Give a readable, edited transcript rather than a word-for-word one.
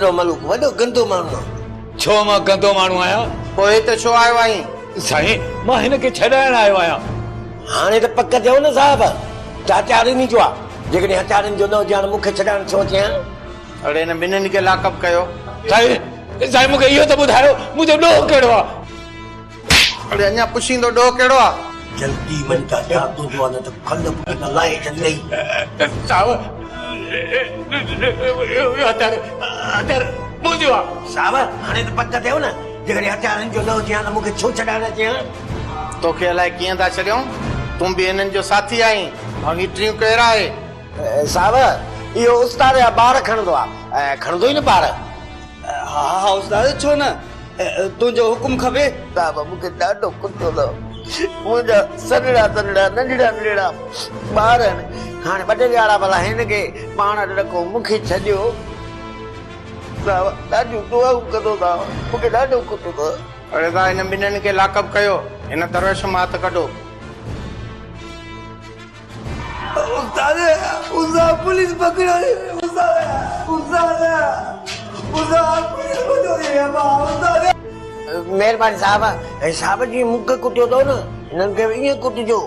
اهو ملوڪ وڏو گندو ماڻهو آهي. ڇو مان گندو ماڻهو آهيان؟ پوء هت ڇو آيو آهين؟ سائين مان هن کي ڇڏائڻ آيو آهيان. هاڻي ته پڪ ٿيو نه صاحب ته هٿيارن جو آ. جيڪڏهن هٿيارن جو نه هجي ها ته مون کي ڇڏائڻ ڇو اچي ها؟ اڙي هن ٻنهين کي لاڪ اپ ڪيو. سائين سائين مون کي اهو ته ٻڌايو منهنجو ڏوهه ڪهڙو آ؟ اڙي اڃا پڇيندو ڏوهه ڪهڙو آ؟ جلدي وڃ ته هٿيار تنهنجو آ نه ته کل پٽ ته لاهي ڇڏيندئي. صاحب اهو هٿيار هٿيار منهنجو آ. صاحب هاڻي ته پڪ ٿيو نه جيڪڏهن هٿيارن جو نه هجي ها ته مون کي ڇو ڇڏائڻ اچي ها؟ توکي الائي ڪيئن ٿا ڇڏيون، تون به هنن جو ساٿي آهين. ڀاڱي ٽيون ڪير آهي؟ صاحب اهو استاد جا ٻار کڻندو آ. کڻندو ئي نه ٻار. ها ها استاد ڇو نه، تنهنجو حڪم کپي. صاحب مون کي ڏاڍو ڪٽيو اٿو. منهنجا سنهڙا سنهڙا ننڍڙا ننڍڙا ٻار آهن. هاڻي ٻه ٽي ڏهاڙا ڀلا هن کي پاڻ وٽ رکو مون کي ڇڏيو. صاحب ڏاڍيون دعائون ڪندو صاحب مون کي ڏاڍو ڪٽيو اٿو. اڙي دا هن ٻنهين کي لاڪ اپ ڪيو. هن درويش مان هٿ ڪڍو. استاد استاد پوليس پڪڙيو استاد استاد استاد پوليس پڪڙيو ابا استاد. مهرباني صاحب. صاحب جيئن مون کي ڪٽيو اٿو نه هنن کي به ائين ڪٽجو.